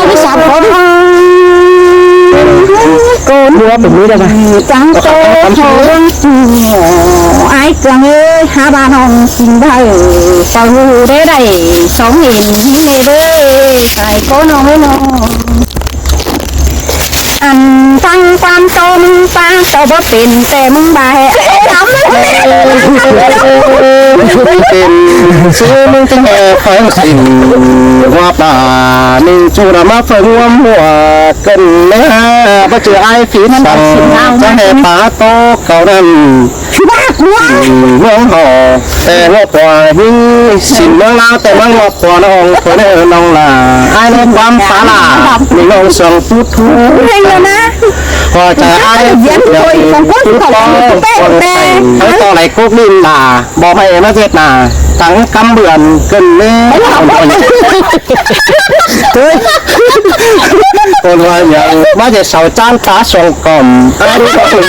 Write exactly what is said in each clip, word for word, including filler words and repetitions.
ꞌcọ ꞌmí sạp khót. Cô búa phải ꞌmí đa ꞌva. Chắng tô khổ ꞌváng chù. Ái Cương ơi, há ba ꞌnọng chinh bay. Pau hủ đé đảy sóng hên hí nê bơi. Sai cô ꞌnọng ới ꞌnọng. Ăn tăng ꞌquám tô ꞌmứng ꞌpá tô báu pên ꞌtẹ ꞌmứng ba ꞌhẹ. Pên ꞌsứ ꞌmứng ꞌtếng ꞌhẹ khói sỉn. Hoa pả ꞌnưng ꞌchu đa ꞌmá phai ꞌnguốm hua cơn ꞌmé ha báu ꞌchư ái phít săng. Chắng ꞌhẹ pá tô cau ꞌnặn. ꞌMướng hảu ꞌtẹ ꞌngọ pua ꞌhính sỉn ꞌmướng ꞌláo ꞌtẹ ꞌmướng ꞌngọ pua ꞌnọng thôi ꞌnị ꞌnọng lả. Ái ꞌnọng ꞌquám pá lả ꞌmí ꞌnọng sương pút thú. Hên lỏ ꞌnạ. Pua chaư ái pút póng pua ꞌtẹ ꞌtẹ. Ái ꞌto đảy cốc ꞌlịn lả. Bók ꞌmá ꞌmá ꞌdệt nả. Tẳng cắm bươn cơn ꞌmé. Cô ꞌnọng ꞌmá ꞌdệt sau chán tá song cỏm. Ái ꞌnọng.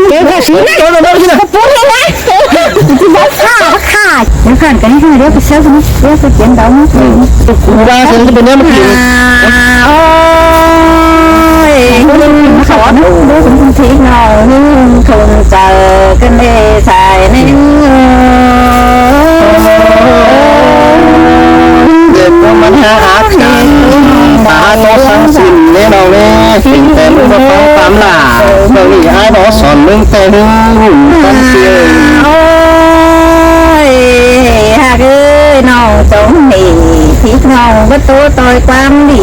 Kêu ca sí ꞌnị. Kêu ca sí ꞌnị. Kêu ca sí ꞌnị. Bác Khả, bác Khả. Bác Khả, cái này không phải đeo cái sớp không? Đeo cái chiến đấu không? Ba sen ꞌchí pên ꞌnhá ꞌmá kin. À, ôi. Khót ꞌnụ thí ꞌnọng ꞌnưng không chau cơn ê sai ꞌnưng. Dệt ꞌmá ꞌmắn hák ác cản. Pá tô săng sỉn ꞌnê ꞌnọng ꞌnị. Pên ꞌtẹ ꞌmứng báu ꞌphắng ꞌquám lả. ꞌMướng ꞌnị ái báu sỏn ꞌmứng ꞌtẹ ꞌhứ hủn ꞌquám sia. Ôi, hák ơi, ꞌnọng chóng nể, phít ꞌnọng báu tô ꞌtoi ꞌquám đi,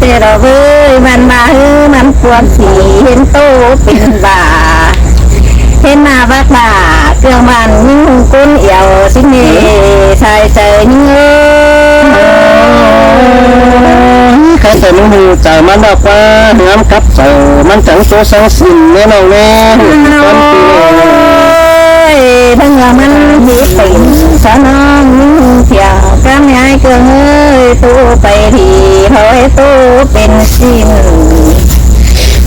ꞌtẹ lo ꞌvới, ꞌmắn ba ꞌhứ, ꞌmắn pua sí, hên tô pên ba, hên ꞌmá bác ba, cương ꞌmắn ꞌnhính hung cốn yau, sính ꞌnê, sai chaư ꞌnhính ơi. Khay ꞌtẹ ꞌmứng hu chaư ꞌmắn đa ꞌquá, ngắm cắp chaư, ꞌmắn chắng tô săng sỉn ꞌnê ꞌnọng ꞌnị. Hủn ꞌquám sia. Ôi, ꞌpứng ꞌmắn hít pên, so ꞌnọng ꞌnhính thiêng, cắm ái Cương ơi, tô pay đi, ꞌhọi tô pên sỉn.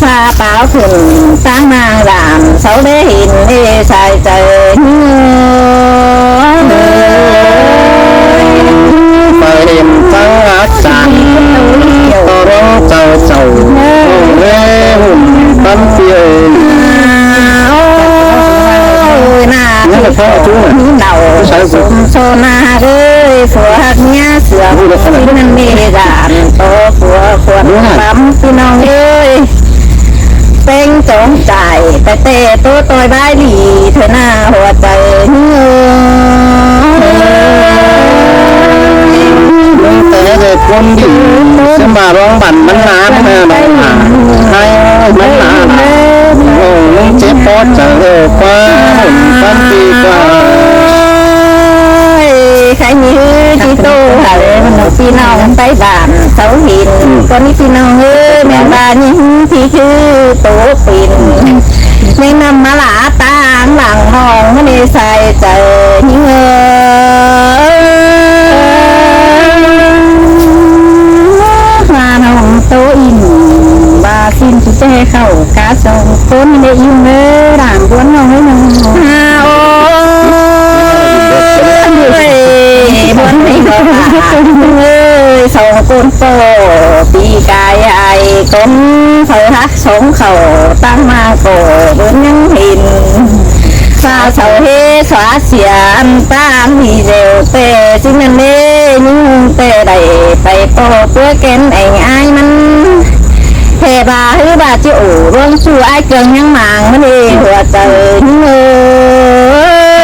Pha páo khửn, táng mang dản, sau đé hên, ê sai chaư ꞌnhính ơi. Pay hên táng ác cản, ꞌto ꞌluống chaư chảu, ꞌmướng ꞌlế hủn ꞌquám sia. Ôi, ꞌnạ ꞌnhính ꞌnị ꞌnị ꞌnạu, sôm so ꞌnạ ơi, phua ꞌhặc ꞌnhá sương, ꞌnị ꞌnặn ꞌmí dản, ꞌto phua khuôn ꞌquám ꞌpi ꞌnọng ơi. Peng chóng chải, ꞌtẹ ꞌtẹ ꞌtố ꞌtoi bái đi, thôi ꞌnạ hua chaư ꞌnhính ơi. ꞌMướng ꞌtẹ ꞌtẹ ꞌcốn đi, ꞌsướng ꞌva ꞌluống bản ꞌmắn ná, ꞌmắn ná, ꞌmắn ná, ꞌmắn ná. Ôi, ꞌmướng chếp ꞌpó chaư ꞌlẹo ꞌquá, ꞌquám ꞌpi ꞌquá. Ôi, khay ꞌnị ꞌhứ ꞌchí ꞌtố hảư ꞌpi ꞌnọng ꞌtếng bản sau hên. Cón ꞌnị ꞌpi ꞌnọng ơi, ꞌmen ꞌva ꞌnhính ꞌpi ꞌhứ ꞌtố pên. ꞌMen ꞌnặm ꞌmá lả ꞌtáng lăng ꞌmướng ꞌnị sai chaư ꞌnhính ơi. ꞌMá ꞌnọng ꞌtố ỉn, ꞌva ꞌsịn ꞌchí ꞌchẹ khảu cá song ꞌcốn ꞌnị ꞌnưng ới, đảng ꞌcốn ꞌnọng ới ꞌnọng. Ôi, ꞌcốn ꞌnị ꞌcọ ơi, song ꞌcốn ꞌpọ, ꞌpi cai ai ꞌcốn, sau hák song khảu, ꞌtáng ꞌmá ꞌcọ bớn ꞌnhắng hên. Sa sau ꞌhế xóa sia ăn ꞌtáng đi dẻo ꞌtẹ, ꞌsịn ꞌnặn ꞌlế ꞌnhính ꞌtẹ đảy pay ꞌpọ ꞌpúa kén eng ái ꞌmắn. ꞌTẹ ꞌva ꞌhứ ꞌva ꞌchí ổ ꞌluống ꞌchu ái Cương ꞌnhắng mang ꞌmắn ê hua chaư ꞌnhính ơi.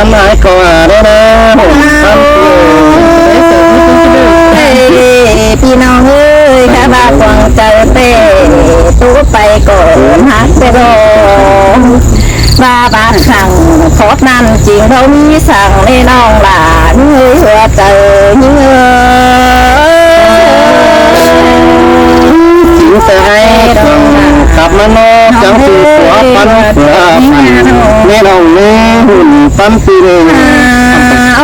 ꞌmắn ải ꞌcọ a ꞌnớ ꞌnớ, ꞌhôm ꞌtắm ꞌpi ꞌnọng. Ơi, ꞌpi ꞌnọng ơi, ꞌkhạ ꞌva cuông chaư ꞌtẹ, ꞌtố pay ꞌcọ ꞌhặc ꞌtẹ lo. ꞌVa bát săng khót ꞌnặn ꞌchí báu ꞌmí săng ꞌnị ꞌnọng lả, ꞌnhính ơi, ꞌhua chaư ꞌnhính ơi. Chính ꞌtẹ ải cuông cắp ꞌmắn ꞌnọ, chắng ꞌchư ꞌpúa ꞌpắn ꞌpúa ꞌpắn. ꞌNị ꞌnọng ꞌnị ꞌhôm ꞌtắm ꞌpi ꞌnọng. À,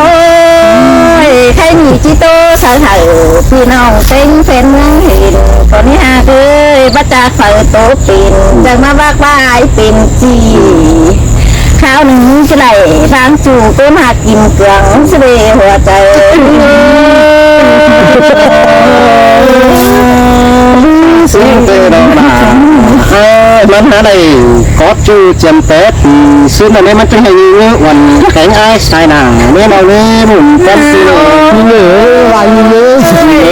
ôi, khay ꞌnị ꞌchí ꞌtố sáư hảư ꞌpi ꞌnọng ꞌtếng phén ꞌmướng hên. ꞌCọ ꞌnị ꞌhặc ơi, báu chác phaư ꞌtố pên, chắng ꞌmá bác ꞌva ải pên ꞌchí. Kháo ꞌnưng ꞌchí đảy ꞌváng ꞌchu ꞌcốn ꞌhặc kin cương, ꞌsứ đê ꞌhua chaư. ꞌSướng ꞌtẹ ꞌnọng lả. Ơ, ꞌmắn hák đảy cót ꞌchu chiêm pét, ꞌsướng ꞌnặn ꞌnị ꞌmắn chắng ꞌhại ꞌnhính ꞌngớ uôn kéng ải sai nả. ꞌNị ꞌnọng ꞌnị ꞌhôm ꞌtắm ꞌpi ꞌnọng. ꞌNhính ꞌngớ, ꞌva ꞌnhính ꞌngớ. ꞌNhính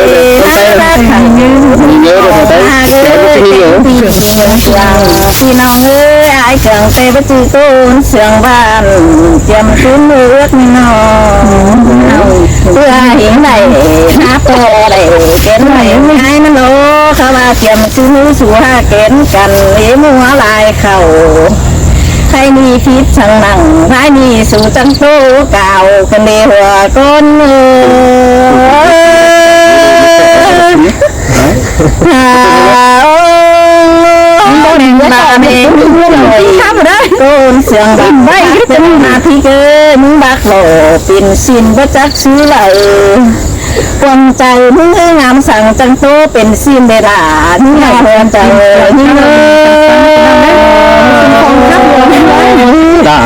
ꞌngớ, ꞌnhính ꞌngớ. ꞌPi ꞌnọng ơi, ải cương ꞌtẹ báu ꞌchư ꞌcốn ꞌsướng ꞌván, chiêm ꞌsướng ꞌmưa ước ꞌnị ꞌnọng. ꞌPưa ꞌhịnh đảy, ꞌhá ꞌpo đảy, kén đảy, ải ꞌmắn lo, ꞌkhạ ꞌva chiêm ꞌsướng ꞌmưa sú ꞌhạ kén căn, ế ꞌmưa lai khảu. Khay ꞌnị phít săng nẳng, ꞌvái ꞌnị sú chắng ꞌtố cáo, căn đê ꞌhua ꞌcốn ơi. À, ôi, ꞌmen ꞌva ꞌmen ꞌcốn sương bác, ꞌmen ꞌva ꞌpi ꞌcọ, ꞌmứng bác lo pên ꞌsịn báu chắc ꞌsứ ꞌva. Cuông chaư ꞌmứng ꞌhứ ngắm săng chắng ꞌtố pên ꞌsịn đê lả, ꞌnhính ꞌnọng ꞌhua chaư, ꞌnhính ơi. Lả,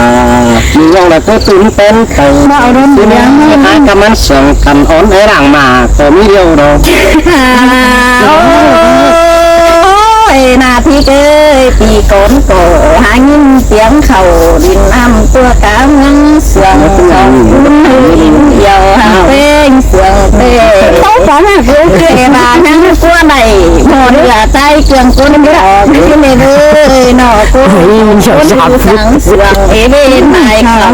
ꞌnhính ꞌnọng lả ꞌcọ tứn ꞌtến. Bảo đôn ꞌsướng điếng ꞌnị. Ải cắp ꞌmắn sương căn ón é lảng mả ꞌcọ ꞌmí điêu đo. À, ôi, ꞌna ꞌpi ơi, ꞌpi ꞌcốn ꞌcọ hák ꞌnghín tiếng khảu đin ꞌnặm ꞌtua cá ꞌmướng sương khảu ꞌcốn ꞌhứ đin điêu hák ꞌpéng sương ꞌpéng. Tố phóng hả? Ê, ꞌva ꞌnhắng ꞌcốn đảy, ꞌmọ đưa ꞌchái cương ꞌcốn điêu, ꞌcốn điêu ơi, ꞌnọ ꞌcốn ꞌcốn ꞌhứ sáng sương ế bên tai khảu.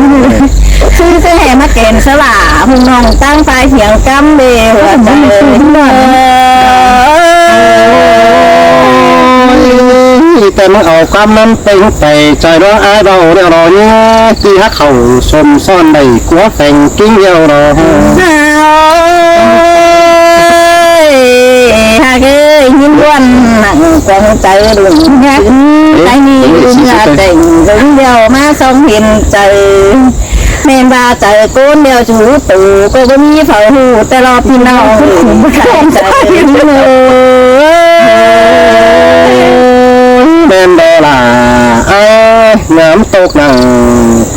ꞌSứ ꞌsứ ꞌhế ꞌmá kén ꞌsớ lả, ꞌhung ꞌnọng ꞌtáng phai thiêng cắm bê ꞌhua chaư. Ôi, ꞌtẹ ꞌmá au ꞌquám ꞌnặn ꞌtếng pay, chaư ꞌluống ải báu ꞌnẹo lo ꞌnhí, ꞌchí hák khảu sôm ꞌsọn đảy cúa pheng ꞌkính điêu lo. Ơi, hák ơi, ꞌnhính ꞌquám nẳng cuông chaư đun ꞌnhá. Ê, ꞌchái ꞌnị ê, đun ê, ꞌnhá ê, chẻng dống điêu ꞌmá song hên chaư. ꞌMen ꞌva chaư ꞌcốn điêu ꞌchu tủ ꞌcọ báu ꞌmí phaư ꞌhụ ꞌtẹ lo ꞌpi ꞌnọng. Chaư chaư ꞌnị ơi. ꞌMen đe lả, ơ, ngắm tốc nẳng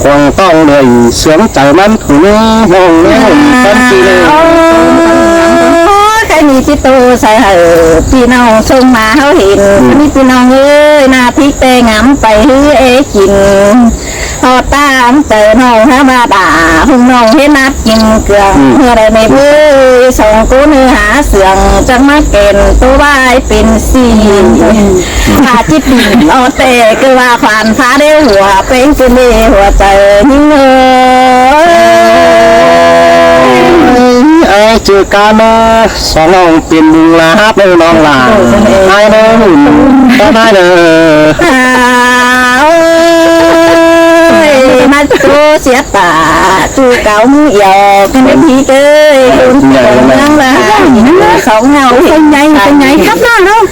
cuông ꞌtong đuổi sướng chaư ꞌmắn ꞌhụ ꞌnị ꞌnọng ꞌnị ꞌhôm ꞌtắm ꞌpi ꞌnọng. Ơ, khay ꞌnị ꞌchí ꞌtố sáư hảư ꞌpi ꞌnọng sông ꞌmá ꞌháu hên. Ừ. ꞌMí ꞌpi ꞌnọng ơi, ꞌna phít ꞌtẹ ngắm pay ꞌhứ é kin. Hót ꞌtáng chaư ꞌnọng hák ꞌva đả, ꞌhung ꞌnọng hên nắp kin cương. Ừ. ꞌMưa đảy ꞌnị ꞌpưa song ꞌcốn ꞌhứ hák sương chắng ꞌmá kén ꞌtố ꞌvái pên ꞌsịn. Hả chít đin ók ꞌtẹ ꞌcọ ꞌva khoản phá đế ꞌhua, ꞌpéng ꞌchư đế ꞌhua chaư ꞌnhính ơi. Ơi, ꞌchư cá ꞌmá, song ꞌnọng pên bung la háp ꞌnọng lả. Ải ꞌnớ, ꞌmắn ꞌtáng ải ꞌnớ. À, ôi, ꞌmá ꞌtố siết tả, ꞌchu cáo ꞌmướng yau, ꞌcọ ꞌmí ꞌpi ꞌcới, ꞌcốn ꞌcốn ꞌmướng lả. Song ꞌnọng, song nhay, song nhay khắp ꞌnọng.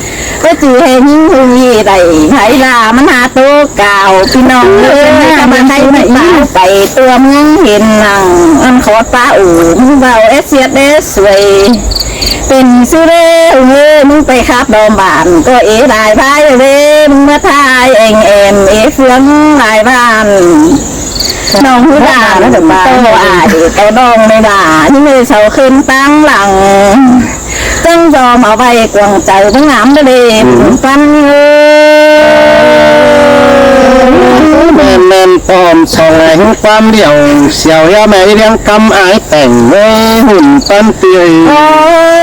ꞌCọ ꞌchư ꞌhế ꞌnhính ꞌhung ꞌnị đảy, ꞌhại ꞌva ꞌmắn hák ꞌtố cáo, ꞌpi ꞌnọng ơi, ꞌcọ ꞌmá ꞌhại ꞌmắn táo pay ꞌtua ꞌmướng hên nẳng, ăn khót pá ủ, ꞌmướng ꞌvạu ét siết ét suối. Pên ꞌsứ ꞌlế ꞌhung ơi, ꞌmướng pay khắp đom bản, ꞌcọ ế lai phái ꞌlế, ꞌmướng ꞌmá thái eng em, ế phướng lai bản. ꞌNọng ꞌhứ đả nó ꞌcọ ꞌto ai ꞌto ꞌnọng ꞌnị đả, ꞌnị ꞌmí sau khửn ꞌtáng lăng. ꞌChắng do ꞌmá ꞌvạy cuông chaư ꞌmướng ngắm đé đê, ꞌpắn ơi. ꞌMen ꞌmen pom song lai ꞌhứ ꞌquám điêu, siêu ꞌya ꞌmẹ đi ꞌliếng cắm ải tẻng ꞌnê, ꞌhún ꞌpắn tươi. Ôi,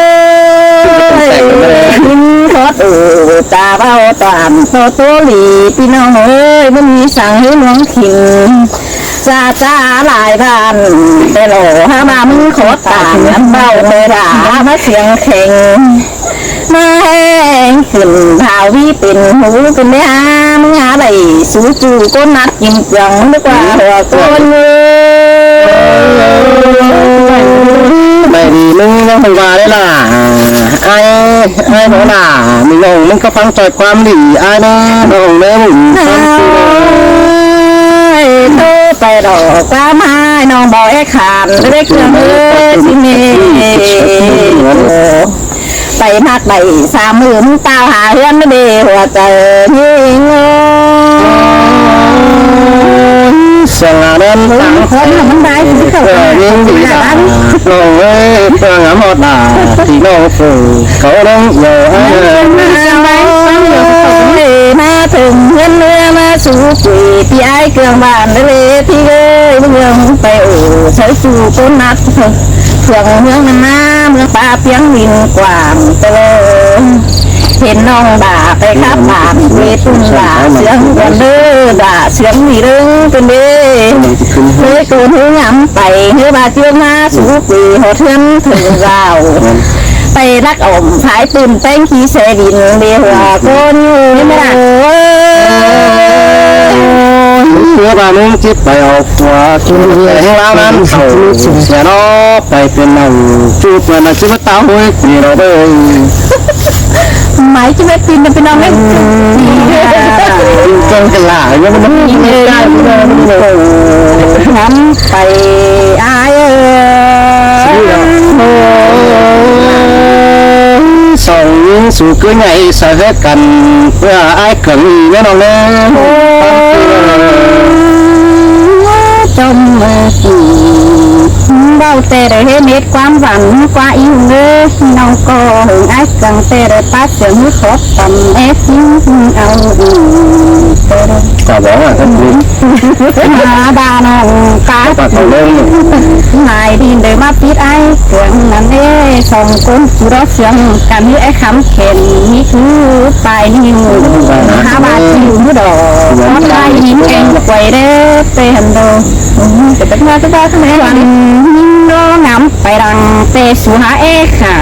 ꞌhính khót ư, ta ꞌvạu toàn tô tô lỉ, ꞌpi ꞌnọng ơi, ꞌmá ꞌmí săng ꞌhứ ꞌluống khỉn. Sa sa lai ꞌván, ꞌtẹ ꞌlạ ꞌhá ꞌmá ꞌmứng khót tản, ꞌvạu ꞌtẹ đả ꞌmá siêng kheng. ꞌMá ꞌhéng khửn thảo ꞌmí pên hú pên ꞌlế ꞌmá, ꞌmứng ꞌhá đảy sú ꞌchu ꞌcốn ꞌnặt kin cuông ꞌmá ꞌlứk ꞌquá hua ꞌcốn ꞌmá. ꞌMạy đi ꞌmứng ꞌnọng ꞌva đé đả. Ai, ai ꞌnọng đả, ꞌmí ꞌnọng ꞌmứng ꞌcọ ꞌphắng ꞌchoi ꞌquám đi, ai ꞌnọng ꞌnớ ꞌmứng ꞌphắng. Ai, ꞌtố pay đỏ ꞌquám ꞌhại ꞌnọng bảo é khản, đé cuông ơi, ꞌsịn ꞌnị. Pay ꞌmặc đảy sam ꞌmự ꞌmứng tao hả ꞌhướn đé hua chaư ꞌnhính ơi. Song a ꞌnặn táng khói ꞌmắn đai ꞌsịn ꞌcọ ꞌnhính đi đả. ꞌNọng ơi, ꞌphắng ngắm ꞌhọt đả, ꞌpi ꞌnọng phủ, cáu ꞌnọng dầu ai. Ôi, ꞌmá thửng ꞌhướn ꞌlứa ꞌmá sú quỷ, ꞌpi ải cuông bản đé lê ꞌpi ơi, ꞌmướng pay ổ, sáư ꞌchu ꞌcốn ꞌnặt. Cuông ꞌmướng ꞌnặn ꞌmá, ꞌmướng pá piếng đin quảng tơ lơ. Hên ꞌnọng đả pay khắp bản, quê ꞌtun đả siêng quán đơ, đả siêng đi đớng ꞌtun đê. ꞌLới ꞌcốn ꞌhứ ngắm pay, ꞌhứ ꞌva ꞌchương ꞌmá sú quỷ, ꞌhọt ꞌhướn thửng dao. Pay lắc ỏm phái ꞌtun ꞌpéng khi xe đin, đé hua ꞌcốn ꞌmá đả. ꞌHứa ꞌva ꞌmứng chít pay au khua, ꞌchư ꞌhứa ꞌháng ꞌláng ꞌnặn khảu, sia ꞌnọ pay pên ꞌnọng, ꞌchu pên ꞌnọng ꞌchí ꞌmá táo ꞌhới quỷ ꞌnọ ꞌvới. Mai ꞌchí ꞌmá pên ꞌnọng ꞌpên ꞌnọng ꞌlế. Pên ꞌchăng ꞌcọ lả, ꞌnhá ꞌmá ꞌnọng ꞌmá cai ꞌmá ꞌnọng. Ngắm pay ai ơi. Song ꞌnhính sú ꞌcứ nhảy sa ꞌhế căn, ꞌpưa ai cuông đi ꞌnớ ꞌnọng ꞌnớ. Chom ꞌmự tỉ, ꞌvạu ꞌtẹ đảy ꞌhế mết ꞌquám vẳn ꞌquá ính ꞌnớ, ꞌnọng ꞌcọ hưng ai cuông ꞌtẹ đảy pát siêng ꞌhứ khót tăm é ꞌchí au ꞌnị. Chả bó à, chắc ꞌnị. Hả, đả ꞌnọng cá. Bác Thảo Lông. Mai đi đảy ꞌmá pít ai cuông ꞌnặn ê, song ꞌcốn ꞌchu đó siêng căn ꞌhứ é khắm khen ꞌnị ꞌhứ pay ꞌnị. Hả, ꞌva ꞌchí ꞌhứ đỏ. Khót lai ꞌnhính eng quay đé, ꞌtẹ hẳn đỏ. Ơ, ꞌtẹ tớt ꞌva tớt ꞌva tớt ꞌva. Cuông ꞌnhính ꞌnọ ngắm pay đăng, ꞌtẹ sú hả é khả.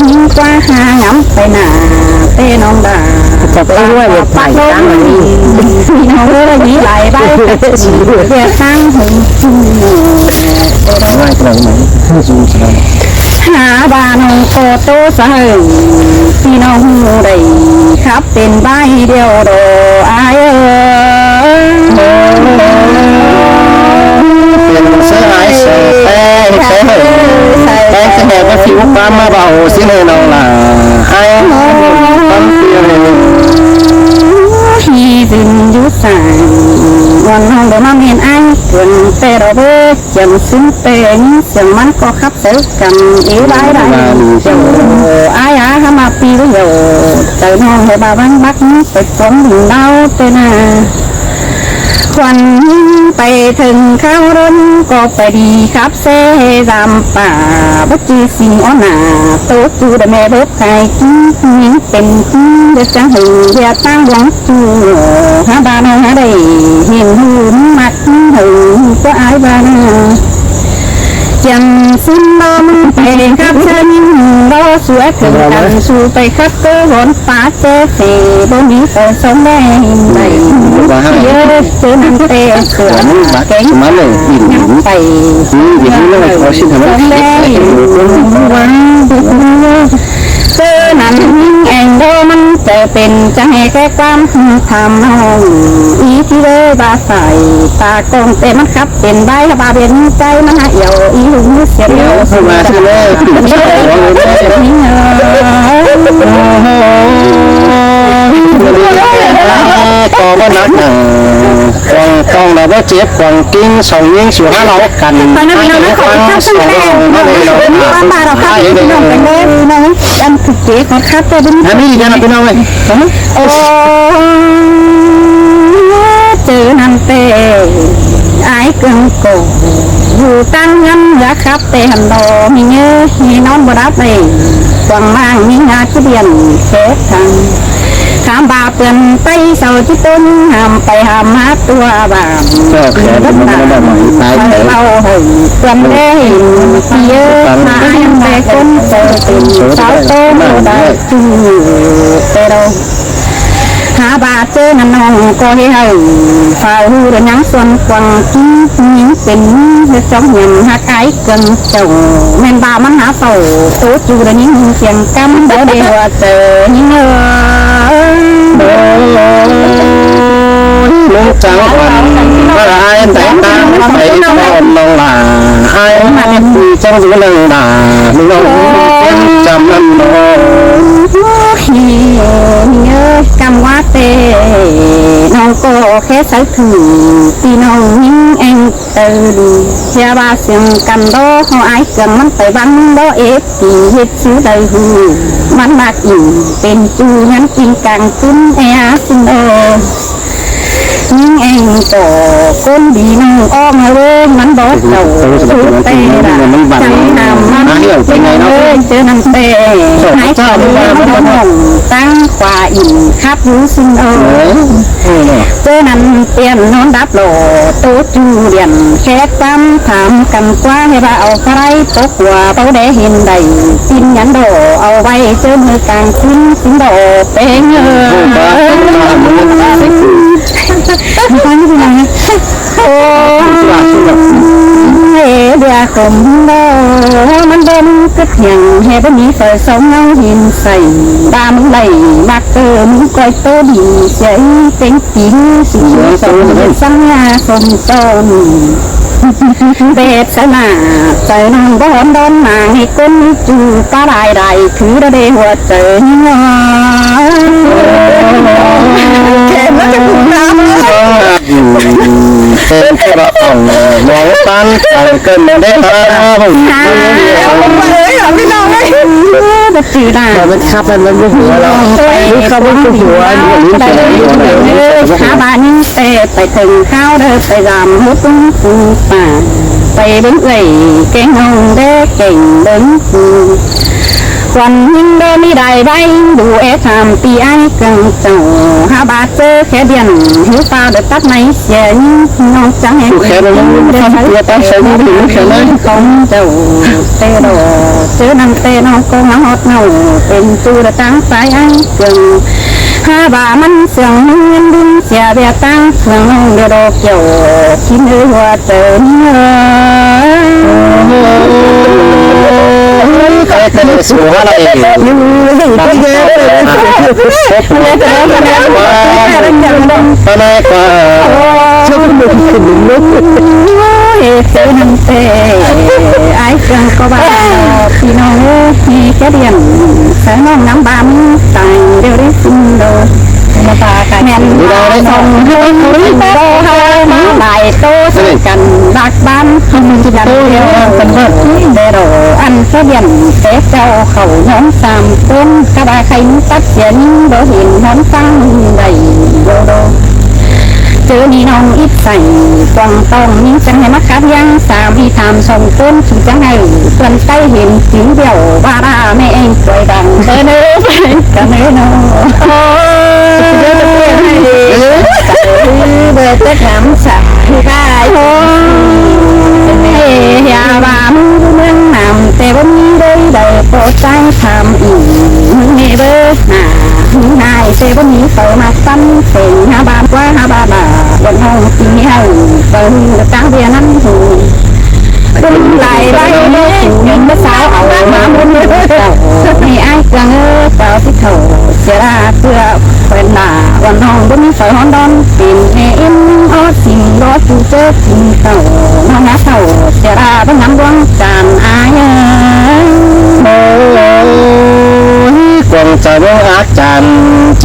ꞌNhính ꞌquá hả ngắm pay nả, ꞌtẹ ꞌnọng đả. Chả có ai mà phải tăng ꞌnị. ꞌNọng ơi, ꞌnị lai ꞌvạy, ꞌviạk tăng hứng. Hả ꞌva ꞌnọng ꞌcọ ꞌtố sa hưng, ꞌpi ꞌnọng đảy khắp pên ꞌvạy điêu đỏ ai ơi. Pên ꞌsớ ai sa ꞌtếng ꞌsớ hưng, ꞌtếng ꞌsớ hưng ꞌcọ phiu ꞌquám ꞌmá ꞌvạu ꞌsịn ꞌnị ꞌnọng lả. Ai ꞌquám phiu ꞌnị. Hi dưng dú sảng, ꞌmuôn ꞌnọng đảy ꞌmá ꞌmen ai cuông ꞌtẹ đỏ bớt, chăm sướng ꞌtẹ ꞌnhính siêng ꞌmắn ꞌcọ khắp sáư căn ế bái đảy. Chăm ai á hả ꞌmá ꞌpi ꞌlới dầu, chaư ꞌnọng hả ꞌva ꞌváng bắc pay cuông đin đao ꞌtẹ nả. Khuôn pay thưng kháo rôn ꞌcọ pay đi khắp ꞌsê dăm pả, bớt ꞌchư sing ók nả, ꞌtố ꞌchu đa ꞌme bớt khai kin, ꞌnhính pên kin, đa chắng hưng, đa táng luống ꞌchu, hả ꞌva ꞌnọng hả đảy hên hưng, ꞌmặc hưng, ꞌquá ai ꞌva ꞌnọng. Chăm sướng ꞌnọng pay khắp ꞌsơ ꞌnhính hưng, ꞌló sú é thưng căn sú pay khắp ꞌcớ hón pá ꞌchớ phê, báu ꞌmí pô sóng đe hên đảy. Ơ, ꞌchớ ꞌnặn ꞌtẹ sửa kéng ngắm pay. Sóng đe hên ꞌcớ ꞌnặn ꞌnhính eng đô ꞌmắn ꞌchọ pên chắng é ꞌquám tham ꞌnọng. Í ꞌchí đé ꞌva phải ta ꞌcóng ꞌtẹ ꞌmắn khắp pên ꞌvạy hả ꞌva pên ꞌchái ꞌmắn hả yau í hưng ꞌmứ siết yau. Không mà xin lỗi. Có ꞌmắn nắc nả. Quang Ông là bố chết quảng kinh sòng những sự há lẩu cắn. Và năm nay nó khỏi khắp sân đen. Năm nay nó khắp sân đen. Năm nay ăn thực tế còn khắp cho đến. Năm nay đi cho nó bên ông ơi. Ôi, chứ năm tê ai cưng cổ. Dù tăng ngăn gã khắp tê hẳn đỏ. Mình nhớ, mình non bò đáp này. Quảng mang, mình ngã chứ điện. Khép thẳng. Khám bà Pưn tay sau chứ tốn hàm pay hàm hát tua bà. Khép thẳng. Pay bao hồng tuần đê hình. Tiớ mà ai bè con sơ tình. Sáu tô mô đại. Chu tê đâu. Há ba chớ năn nong có hê hầu. Phao hư rồi nhắn xuân quăng kính. Những tình hư trong nhầm hát ái cơn chồng. Men ba mắn há phao. Tố chu rồi những tiếng căm. Bố đi hùa tờ những ơi. Ôi, lũ trắng quần. Ba ai tay ta. Tay ta lòng là. Ai mà. Trong dữ lưng là. Lòng. Chăm ăn đó. Ôi, nhớ căm quá tê. Nong có khé sái thử. Ti nong những anh tơ đi. Hia ba siêng căn đó. Hô ai cơn mắn tay bắn đó ếp. Ti hiếp chứ đầy hư. Mắn mạc ỉm. Tên chu nhắn tin càng cứng e xin ơ. Những anh có con đi nông ong ơi, mắn bó chậu. Tê ra. Chẳng nằm mắn. Ơi, chớ nằm tê. Hái chậu mắn bó mông. Tăng khóa ỉm khắp hú xin ơi. Chớ nằm tiền non đáp lỏ. Tố chu điện khép tắm thảm. Căn qua hê ba âu khá đáy. Tố qua báu đé hên đáy. Tin nhắn đỏ âu vay. Chớ mơ càng xin xin đỏ. Peng ơi. Ôi, hê bia khổng đỏ. Mắn bơm cất nhằng. Hê bơm mi phở sống ngau hên sảy. Ba mưng lầy. Mạc tơ mưng coi tô đi. Sảy peng. Tí hư sì sông sông sông nhà sông sông. Bẹt sa nạ, sa nong bó hón đón mà nghe côn chu cá đài đài thứ đã đê hùa trời. Kèm nó chắc cũng đáp. Tên cái đó phòng mong tan tan cơn đê ta bụng. Ơi, hả, พี่น้องเอ้ย. Bất cứ là. Mà bên khắp bên bên bố hùa là. Bên khắp bên bố hùa. Há ba những tê ไปเถิงข้าวเด้อ ไปรำ หดตุ้งปูป่า ไปเบิ่งเอื้อย แกงหองแด้ แกงเบิ่งปู ขวัญยิ่งเด้อ มีได้ใบ ดูแอถามปีไอ้เกิงเจ้า หาบาดเจอแค่เดียน หิวปลาเด้อ ตัดไม้เสียยิ่ง น้องจังแห่ง ผู้แค่นั้น เด้อ เพื่อตั้งใจ ไม่ถึงแค่นั้น ของเจ้า เตดอก เจอนั่นเตน้องก็มาฮอดเนา เป็นตูเด้อ ตั้งสายไอ้เกิง หาบ่ามันเสื่องเงินบุญเสียเบียตั้งเสื่องน้องเดียวดอกเกี่ยว กินเอ้ยหัวเจิมเอ้ย ใครจะได้สู้อะไร อยู่หนึ่งก็เยอะเลย ตอนนี้ก็ เจ้าคุณลุงขึ้นลุงลุก เฮ้ยเจอน้ำเตะ ไอ้เกิงก็บ้า พี่น้องเอ้ย มีแค่เดียน ใส่น้องน้ำบามี ตายเดียวได้สิ้นโดน แม่นบ่าวส่งเรื่องนี้บ่หามาหลายโตใส่กัน รักบ้านทำกินเดียวกันเบิด แต่ดอกอันแค่เดียน แต่เจ้าเขาย้อนสามคน กะบ่าใครมีตัดเสียนิ่ง บ่เห็นฮ้อนฟังใดโดโด เจอนี่น้องอิดใส่ กวางต้องมีจังให้มาขัดยัง สามีถามสองคน สิจังให้เพื่อนใต้เห็นสิงเดียว ว่าราแม่เองสวยดังเด้อเด้อ ไปกันเด้อเนาะ โอ้ย เบอร์เต็กน้ำสักที่บ้าน โอ้ย อย่าว่ามึงเมืองน้ำ แต่ว่ามีได้ได้โปรดใจทำอีก มึงเนเบอร์หา หายเซบะหมี่เปิดมาซ้ำเสงหาบาทว่าหาบาทบาทบนห้องกินเฮาเปิดตั้งเบียร์นั้นหู คุณหลายใบเมื่อเช้าเอามาบนเจ้า ให้อ้ายเกลืองเออเปล่าที่เขาเสียราเพื่อเป็นหน้าวันห้องบนเสาห้องดอน เป็นแม่เอ็มออดสิ่งรอดผู้เจอกินเต่า น้องหาเต่าเสียราเพิ่งน้ำดวงจานอ้ายเอ้ย โอ้ย กวางใจเมืองอาจารย์ เจ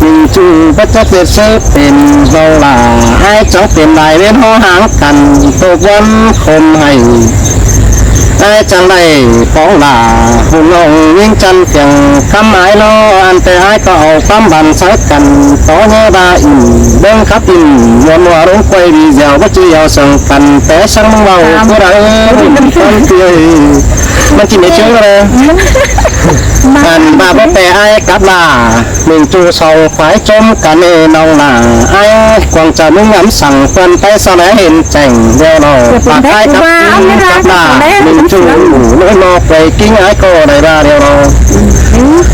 ꞌnhính ꞌchu báu chắc ꞌdệt ꞌsớ pên ꞌháu lả, ải chắng pên lai ꞌvến ꞌháu ꞌháng căn, tô ꞌquám khôm hảy ải chắng đảy póng lả, hung ꞌnọng ꞌnhính chăn kiêng ꞌcắm ải lo ăn té Ái ꞌcọ au ꞌquám băn sáư căn, tó ꞌnhá ba ỉn, ꞌbớng khắp ỉn, ꞌmuôn ꞌmua ꞌluống quay video báu ꞌchư au sương căn, té săng ꞌmứng ꞌvạu, ꞌcọ đảy, ꞌmắn ꞌchí, ꞌmắn ꞌchí mết ꞌchư ꞌnớ. Căn ba báu ꞌpẹ ái cắp ꞌlạ, ꞌmính ꞌchu song phái ꞌchốm căn ê ꞌnọng ꞌlạ, ái cuông chaư ꞌmứng ngắm săng ꞌpươn té so lé hên chẻng điêu lo, pák ái cắp ꞌlạ, ꞌmính ꞌchu ꞌnọi ꞌmo quay ꞌkính ái ꞌcọ đảy ba điêu lo.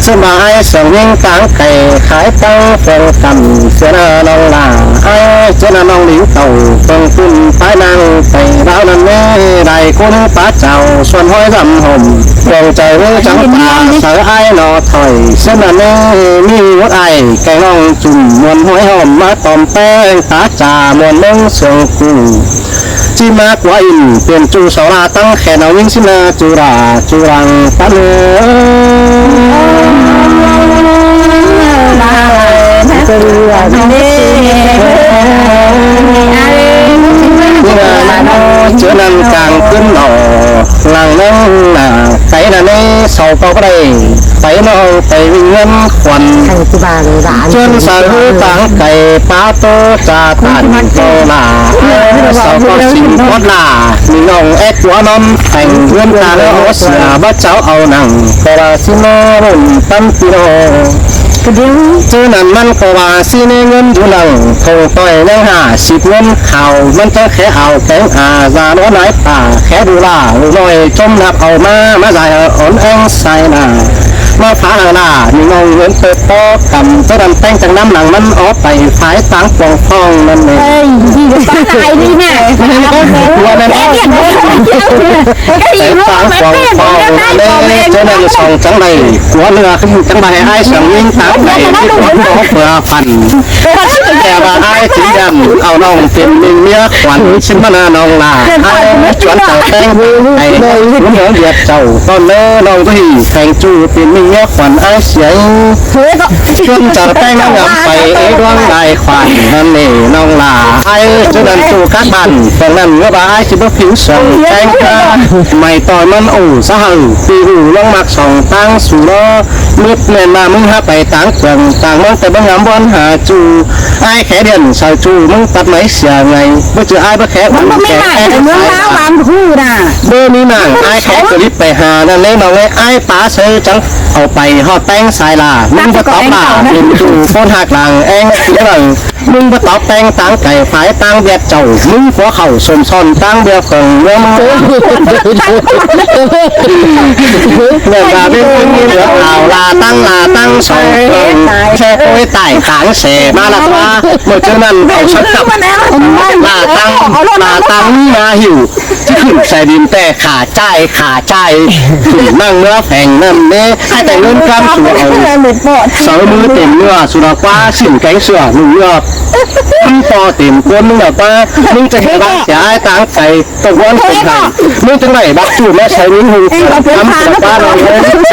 ꞌSướng ba ái sương ꞌnhính táng cai khái ꞌtáng pheng căn, sia ꞌna ꞌnọng ꞌlạ, ái sia ꞌna ꞌnọng lính tàu, pheng ꞌpứng pái ꞌnáng pay đao ꞌnặn ꞌnê, đảy ꞌcốn pá chảu suôn ꞌhói dăm hổm, cuông chaư ꞌmứng chắng pá, sáư ái ꞌnọ thỏi, sia ꞌnặn ꞌnê, ꞌmí mốt ải, cai ꞌnọng chum ꞌmuôn ꞌhói hòm, ꞌmá tóm ꞌpéng, tá chả ꞌmuôn ꞌmớng sương cù. ꞌChí ꞌmá ꞌquá ỉn, piến ꞌchu sau ꞌlạ ꞌtáng khen au ꞌnhính sia ꞌna, ꞌchu đa, ꞌchu lăng, tắt ꞌlứa. ꞌChớ ꞌnặn cang ꞌcứn lỏ, lăng ꞌnăng ꞌna, cái ꞌnặn ꞌnê, sau ꞌcọ báu đảy, pay ꞌnọng pay ꞌvinh ꞌngớn khuôn. ꞌChớ ꞌnặn sáư ꞌhứ táng cai pá ꞌtố cha tản ꞌtố ꞌlạ, sau ꞌcọ sính ꞌcót ꞌlạ, ꞌmí ꞌnọng é ꞌquá ꞌnặn, tẻng ꞌngớn ta ꞌlứa ók sia báu chảu au nẳng, ꞌcọ ꞌlạ sính ꞌnớ ꞌmắn ꞌpắn ꞌpi ꞌnọng. ꞌChớ ꞌnặn ꞌmắn ꞌcọ ꞌva sính ꞌnớ ꞌngớn dú nẳng, thông ꞌtoi ꞌnhắng hả síp ꞌngớn khảu, ꞌmắn chắng khé au kéng a da ꞌnớ nái pả, khé đu ꞌlạ, ꞌnọi ꞌchốm ꞌnặp au ꞌmá, ꞌmá dai hảư ón éng sai ꞌna. ꞌMá phá hảư ꞌlạ, ꞌmí ꞌnọng ꞌngớn ꞌtớ ꞌpó căm, ꞌchớ ꞌnặn ꞌtếng chắng ꞌnắm nẳng ꞌmắn ók pay phái táng cuông phong ꞌnặn ꞌnê. ꞌChớ ꞌnặn song chắng đảy, ꞌquá ꞌnưa khửn chắng ba hê ái sương ꞌnhính táng cai, ꞌcọ ꞌpưa phăn. Té ꞌva ái chính đăm, au ꞌnọng piến ꞌmính ꞌmía khuôn, sính ꞌmắn ꞌna ꞌnọng ꞌlạ, ái chuôn chaư ꞌtếng, ái, ꞌmắn hớn điệt chảu, ꞌcọ ꞌnớ ꞌnọng ꞌcọ hỉ, pheng ꞌchu piến ꞌmính ꞌmía khuôn ái sia. Chuôn chaư ꞌtếng ꞌnặn ngắm pay, ê ꞌluống lai khuôn, ꞌnặn ꞌnê ꞌnọng ꞌlạ, ái ꞌchớ ꞌnặn ꞌchu cắp bản, pheng ꞌnặn ꞌngớn ba ái ꞌchí báu phính sương, ꞌtếng ꞌcọ, mai ꞌtoi ꞌmắn ổ xã hội, ꞌpi ꞌhụ ꞌluống ꞌmặc song ꞌtáng su ꞌnớ, ꞌmứt ꞌmen ꞌma ꞌmứng hák pay táng cuông, táng ꞌmắn té báu ngắm ꞌvón hả ꞌchu, ái khé điện sau ꞌchu ꞌmứng tắt máy sia ngay, báu ꞌchư ái báu khé ꞌmắn báu ꞌmí mảng, ꞌmí mảng ái khé clip pay hả ꞌnặn ꞌnê ꞌnọng ꞌnê, ái pá sáư chắng au pay ꞌhọt ꞌtếng sai ꞌlạ, ꞌmứng báu tóp ꞌlạ, ꞌmính ꞌchu ꞌcốn hák lăng éng sia ꞌnặn. ꞌMứng báu tóp ꞌtếng táng cai phái táng ꞌviạk chảu, ꞌmứng ꞌquá khảu sôm son táng ꞌviạk khong ꞌmướng. ꞌNe ꞌva ꞌmí ꞌmí ꞌmí ꞌlứa au ꞌla ꞌtáng ꞌla ꞌtáng song khong, ꞌchí ꞌcối tải táng se ꞌmá ꞌlạ ꞌquá. ꞌMự ꞌchớ ꞌnặn au sắc cặp ꞌla ꞌtáng, ꞌla ꞌtáng ꞌmí ꞌmá hỉu, ꞌchí khửn sai đin ꞌtẹ khả ꞌchại, khả ꞌchại. Khửn ꞌnăng ꞌmứa pheng ꞌnặn ꞌnê, ái té ꞌngớn ꞌcắm su au. Sáư ꞌmứ têm ꞌnưa, su ꞌla ꞌquá, sính kéng sửa, ꞌnưng ꞌnưa. ꞌPo têm ꞌcốn ꞌmứng ꞌla ꞌquá, ꞌmứng chắng bác sia ái táng cai, ꞌtộc ꞌvón têm hẳn. ꞌMứng chắng đảy bác ꞌchu ꞌmá sai ꞌmứng hung, ꞌcắm su ꞌla ꞌquá ꞌnọ ꞌnê.